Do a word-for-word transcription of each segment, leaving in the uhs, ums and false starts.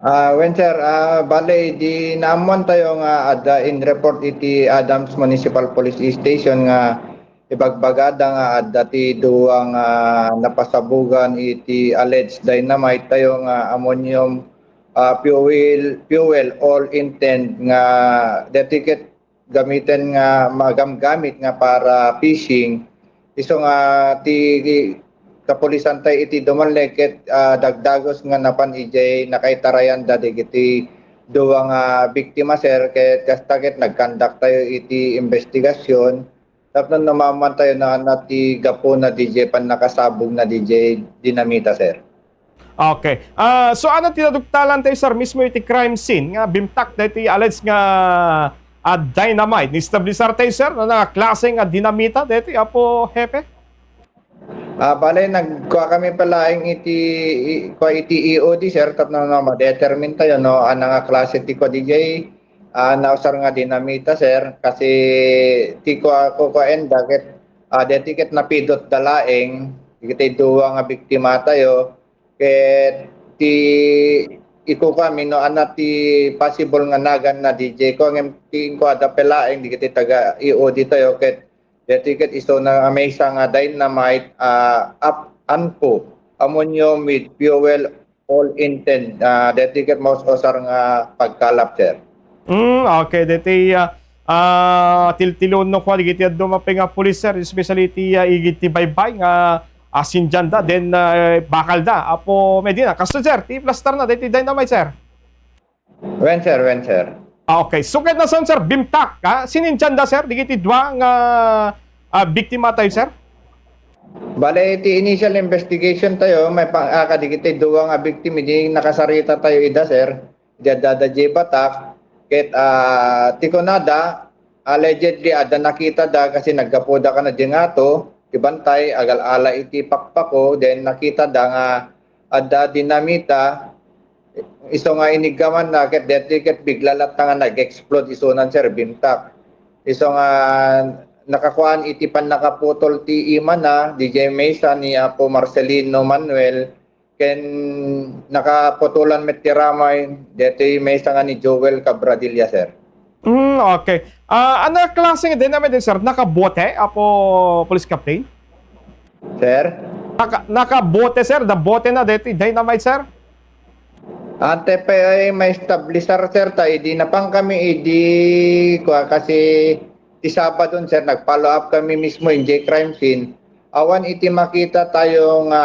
Ah, wen, sir, ah, bale, di naammoan tayo nga adda in report iti Adams Municipal Police Station nga ibagbagada nga adda ti dua nga napasabugan iti alleged dynamite tayo nga ammonium, ah, fuel, fuel all intent nga detonated gamiten nga magamgamit nga para fishing. Isu nga ti kapulisan tayo iti Dumalag ket, ah, dagdagus nga napan idiay nakaitarayan da dagiti dua nga biktima, sir, ket kasta ket nagkandak tayo iti investigasyon tapno maammoan tayo no ania ti gapuna didiay pannakasabog na didiay dinamita, sir. Okay. Ah, so, ano ti naduktalan tayo, sir, mismo iti crime scene nga bimtak daytoy alleged nga, ah, dynamite? Ni-establisar tayo, sir, no ania nga klase nga dinamita daytoy, Apo Hepe? Ah, bale, nagkua kami palaeng iti, i-, kua iti E O D, sir, tapno no ma-determine tayo no ania nga klase ti kua didiay, ah, nausar nga dinamita, sir, kasi ti kua, kukuaen da ket, ah, daytoy ket napidot da laeng, dagiti dua nga biktima tayo, ket ti ikukuami no ania ti possible nga naganna didiay kua ngem ti inkuada palaeng dagiti taga E O D tayo ket daytoy ket isuna nga maysa nga dynamite, ah, ap-, ampo, ammonium with fuel all intent, ah, daytoy ket maus-usar nga pagkalap, sir. Mm, okay. Daytoy, ah, ah, tiltilon no kua dagiti adu mapay nga pulis, sir, especially ti, ah, igid ti baybay nga, ah, sindianda, then, ah, bakalda. Apo Medina, kasto, sir, ti plastarna daytoy dynamite, sir? Wen, sir, wen, sir. Ah, okay. So, ket nasan, sir, bimtak, ha? Sinindianda, sir, dagiti dua nga, ah, biktima tayo, sir? Bale, iti initial investigation tayo, may pa-, ah, kadagiti dua nga biktima, di nakasarita tayo ida, sir. Di adda diay batak. Ket, ah, ti kunada, allegedly, adda nakitada kasi naggapuda kano diay ngato, ti bantay, agal-ala iti pakpako, then nakitada nga adda dinamita, isu nga iniggamanna, ket daytoy ket bigla latta nga nag-explode isunan, sir, bimtak. Isu nga nakakuan iti pannakaputol ti imana, didiay maysa ni Apo Marcelino Manuel, ken nakaputolan met ti ramay, daytoy maysa nga ni Joel Cabradilla, sir. Mm, okay. Ah, ano klase nga dynamite, sir? Nakabote, Apo Police Captain? Sir? Naka-, nakabote, sir. Nabote na daytoy dynamite, sir? Ante pa ay ma-establisar, sir, ta idi napan kami idi, kua, kasi ti Sabadon, sir, nag-follow up kami mismo idiay crime scene. Awan iti makita tayo nga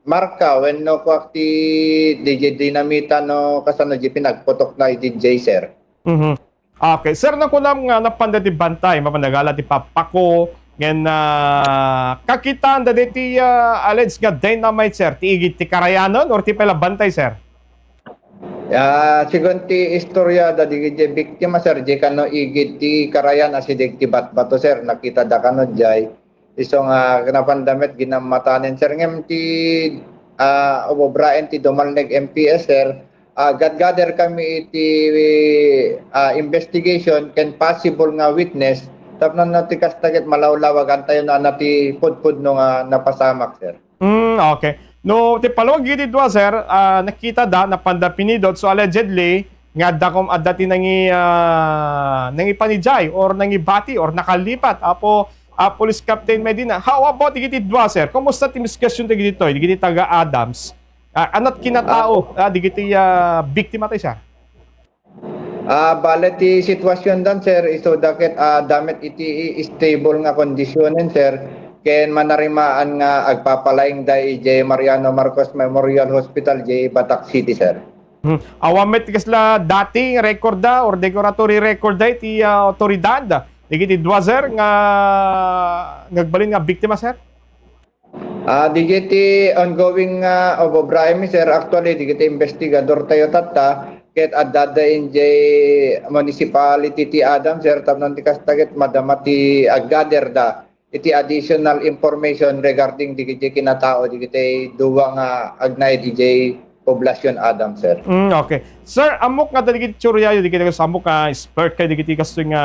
marka wenno kua ti didiay dinamita no kasano diay pinagputokna idiay, sir. Mhm. Okay. Sir, nakunam nga napanda ti bantay, mapan nagala ti pakpako, ngem, ah, kakitaan dagiti, ah, alleged nga dynamite, sir, ti igid ti karayanon or ti pay la bantay, sir? Ah, segun ti istorya dagiti biktima, sir, diay kano igid ti karayan asideg ti batbato, sir, nakitada kano diay. Isu nga napanda met ginammatanen, sir, ngem ti, ah, ubobraen ti Dumalag M P S, sir, ah, gatgather kami iti, ah, investigation ken possible nga witness tapno no ti kasta ket malawlawagan tayo no ania ti pudpudno nga napasamak, sir. Mm, okay. No, ti palawag iti dua, sir, ah, nakitada, napanda pinidot, so allegedly, nga adda kom-, adda ti nangi-, ah, nangipan idiay or nangibati or nakalipat, Apo, ah, Police Captain Medina. How about dagiti dua, sir? Kumusta ti investigasyon dagiti toy, dagiti taga Adams? Ah, anat kinatao, ah, dagiti, ah, biktima tayo, sir? Ah, bale ti sitwasyon dan, sir, isu da ket, ah, adda met iti stable nga kondisyonen, sir, ken manarimaan nga agpapalaing da idiay Mariano Marcos Memorial Hospital, idiay Batak City, sir. Hmm. Awan met kasla dating record da or derogatory record da iti, ah, awtoridad dagiti dua, sir, nga, nga agbalin nga biktima, sir? Ah, dagiti ongoing nga ubobraen mi, sir, actually, dagiti investigador tayo tatta, ket adda da idiay municipality ti Adams, sir, tapno ti kasta ket madama ti aggather da iti additional information regarding dagiti kinatao dagiti dua nga agnaed idiay poblacion Adams, sir. Mm, okay. Sir, ammok nga dagiti teoriayo, dagiti kas-, ammok nga expert kayo dagiti kastoy nga,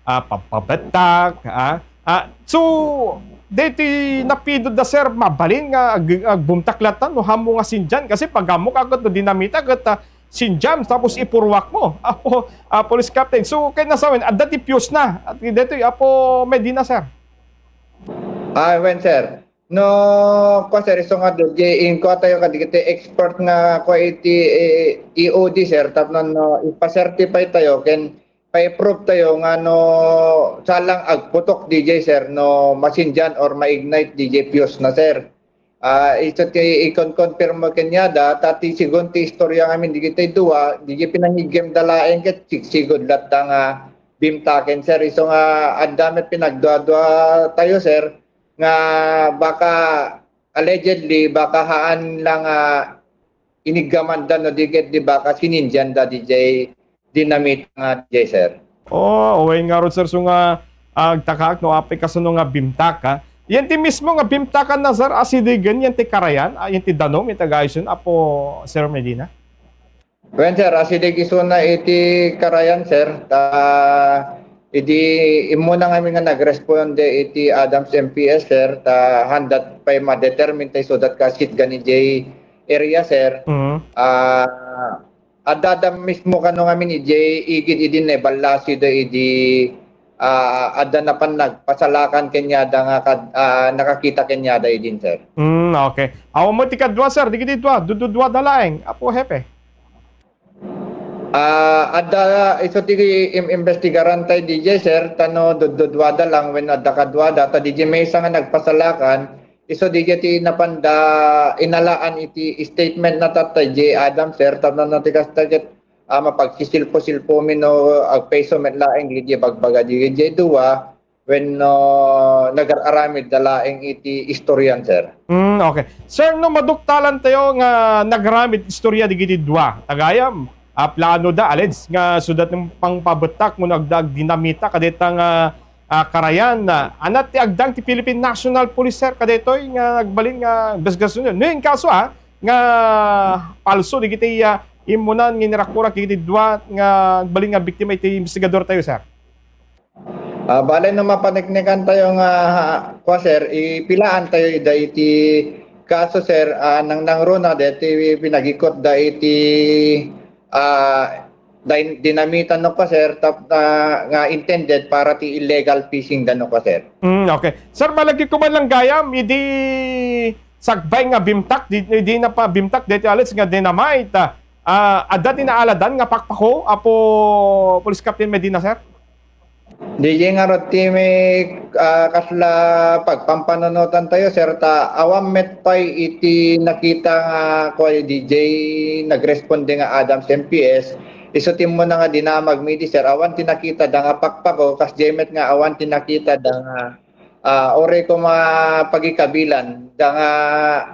ah, pampabetak, ah. Ah, so, Daytoy napidot da, sir, mabalin nga ag-, agbumtak latta no haanmo nga sindian, kasi pag haanmo ka ket no dinamita ket, ah, sindiam tapos ipurruakmo. Apo, ah, Police Captain. So, ket nasawen, adda ti fuse na. At daytoy, Apo Medina, sir. Ah, wen, sir. No, kua, sir, isu nga, D J, inkua tayo kadagiti expert nga kua iti, eh, E O D, sir, tapno no ipa-certify tayo ken pa-prove tayo nga no salang agputok, D J, sir, no masindian or ma-ignite, D J, fuse na, sir. Ah, isu ti ikon-confirm mo kaniada, ta ti sigun ti istorya ngamin dagiti dua, D J, pinangiggimda laeng ket sigsigud latta nga bimtaken, sir. Isu nga adda met pinagduadua tayo, sir, nga baka allegedly, baka haan la nga iniggamanda no di ket di baka sinindianda D J dinamita nga D J, sir. Oh, wen ngarud, sir, so nga agtakaak no apay kasano nga bimtak, ha? Yan ti mismo nga bimtakan na, sir, asidegen yan ti karayan, ah, yan ti danum, yan ti agayusen, Apo Sir Medina? Wen, sir, asideg isuna iti karayan, sir, ta idi immuna ngamin nga nagresponde iti Adams M P S, sir, ta handat pay ma-determine tay sudat ka sitgan idiay area, sir. Mhm. Ah, adda, adda mismo kano ngamin idiay igid idi naiballasiw da idi, ah, adda napan nagpasalakan kaniada nga kad-, ah, nakakita kaniada idin, sir. Mm, okay. Awan mo ti kadua, sir, digiti dua, dududua da laeng, Apo Hepe. Ah, adda isu ti im-, imbestigaran tay D J, sir, ta no dudduduada lang wenno adda kaduada, ta D J maysa nga nagpasalakan, isu D J ti napanda inalaan iti statement na tattay D J Adam, sir, tapno no ti kasta ket, ah, mapagsisilpo-silpomi no agpayso met laeng D J bagbaga D J dua, wenno nagararamid da laeng iti istorian, sir. Mm, okay. Sir, no maduktalan tayo nga nagaramid istorya digiti dua, tagayam, ah, plano da, alleged, nga sudat ng pangpabettak, muna agdag dinamita, kadeta nga, ah, karayan, na, anat ti agdang ti Philippine National Police, sir, kadetoy nga nagbalin nga investigasyon. No, yung kaso, ah, nga palso, digiti, ah, imunan, nga nirakurak, digiti dua, nga nagbalin nga biktima, iti investigador tayo, sir. Ah, bale no mapaniknikan tayo nga, kua, sir, ipilaan tayo ida iti kaso, sir, ah, nang nangruna deti pinagikot da iti, ah, din-, dinamita no, kua, sir, tap-, ah, nga intended para ti illegal fishing da no, kua, sir. Mm, okay. Sir, malagi ko man lang gayam, idi sagbay nga bimtak, di, di na pa bimtak, deti alleged nga dynamite, ah, ah, adda ti naaladan nga pakpako, Apo Police Captain Medina, sir? D J, ngarud ti may, ah, kasla pagpampanunotan tayo, sir, ta awan met pay iti nakita nga, kua, D J nagresponde nga Adams M P S, isu ti immuna nga dinamag mi idi, sir, awan ti nakita da nga pakpako, kas di met nga awan ti nakita da nga, ah, uray koma pagikabilan da nga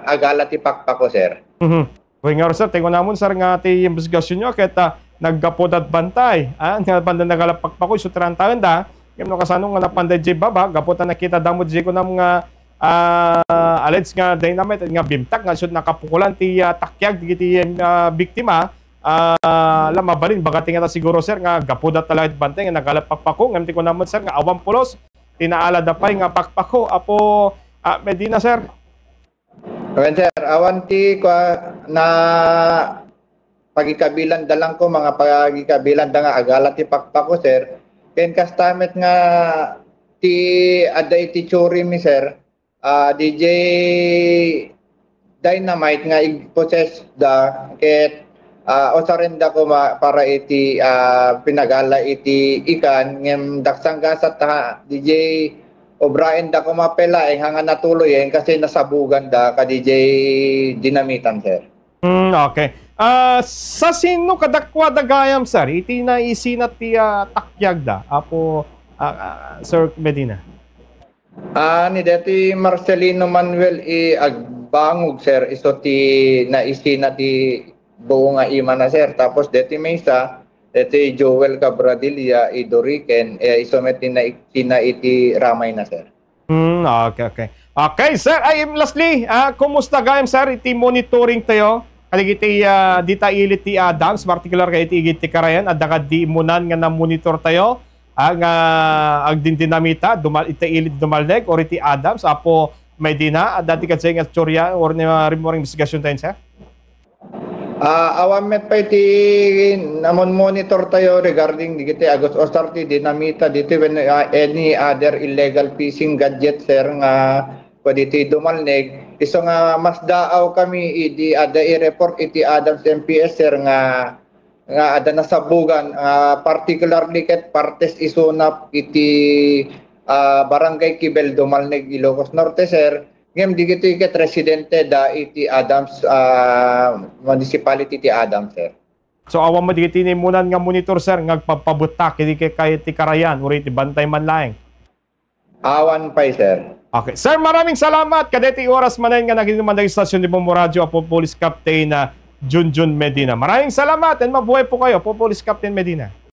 agala ti pakpako, sir. Mhm. Wen ngarud, sir, ti kunamon, sir, nga ti investigasyon nyo, ket, ah, naggapu dat bantay, ah, nga banda nagalapakpako, isu ti rantaen da. Ngem no kasano nga napanda idiay baba, gapu ta nakita da met idiay kunam nga, ah, alleged nga dynamite nga bimtak nga isu nakapukolan ti, ah, takyag ti, ti, ah, biktima, ah, la mabalin, bagati nga ta siguro, sir, nga gapu dat talaga bantay nga nagalapakpako, ngem ti kunamon, sir, nga awan pulos, ti naala da pay nga pakpako, Apo, ah, Medina, sir. Wen, sir, awan ti kua, na pagikabilan da lang ko, mga pagikabilan da nga agala ti pakpako, sir. Ken kasta met nga ti adda iti theory mi, sir, ah, D J dynamite nga ig-possess da ket, ah, usaren da koma para iti, ah, pinagala iti ikan ngem daksanggasat ta D J obraen da koma pay laeng nga natuloyen kasi nasabugan da ka D J dinamitan, sir. Mm, okay. Ah, sa sino kadakuada gayam, sir, iti naisinat ti, ah, takyag da, Apo, ah, ah, Sir Medina? Ah, ni deti Marcelino Manuel i Agbangog, sir, isu ti naisina ti buo nga imana, sir. Tapos deti maysa, deti Joel Cabradilla i Doriken, eh, isu met ti naisina iti ramay na, sir. Hmm, okay, okay. Okay, sir, ay, lastly, ah, kumusta gayam, sir, iti monitoring tayo? Kaligiti, ah, dita ilit ti Adams, particular kay iti igid ti karayan, adda kadi imunan nga namonitor tayo. ah, nga agdindinamita, dumal-, iti ili ti Dumalneg or iti Adams, Apo Medina, adda ti kadi nga istorya or ni, ah, rimmuar nga imbestigasion tayo, sir? Ah, awan met pay ti namon-monitor tayo regarding digiti August Osarte dinamita diti when, ah, any other illegal fishing gadget, sir, nga pwede ti Dumalneg. Isu nga masdaaw kami idi adda i-report iti Adams M P S, sir, nga, nga adda nasabugan, ah, particularly ket partes isuna iti, ah, Barangay Kibel, Dumalneg, Ilocos Norte, sir. Ngem digitoy ket residente da iti Adams, ah, Municipality ti Adams, sir. So, awan mo digiti ni munan nga monitor, sir, nga agpapabuttak iti kay, kay ti karayan, uri iti bantay man laeng? Awan pay, sir. Okay. Sir, maraming salamat. Kadeti oras manen nga nakinuman dagiti stasyon ni Bombo Radio, Apo Police Captain, ah, Junjun Medina. Maraming salamat and mabuhay po kayo, Apo Police Captain Medina.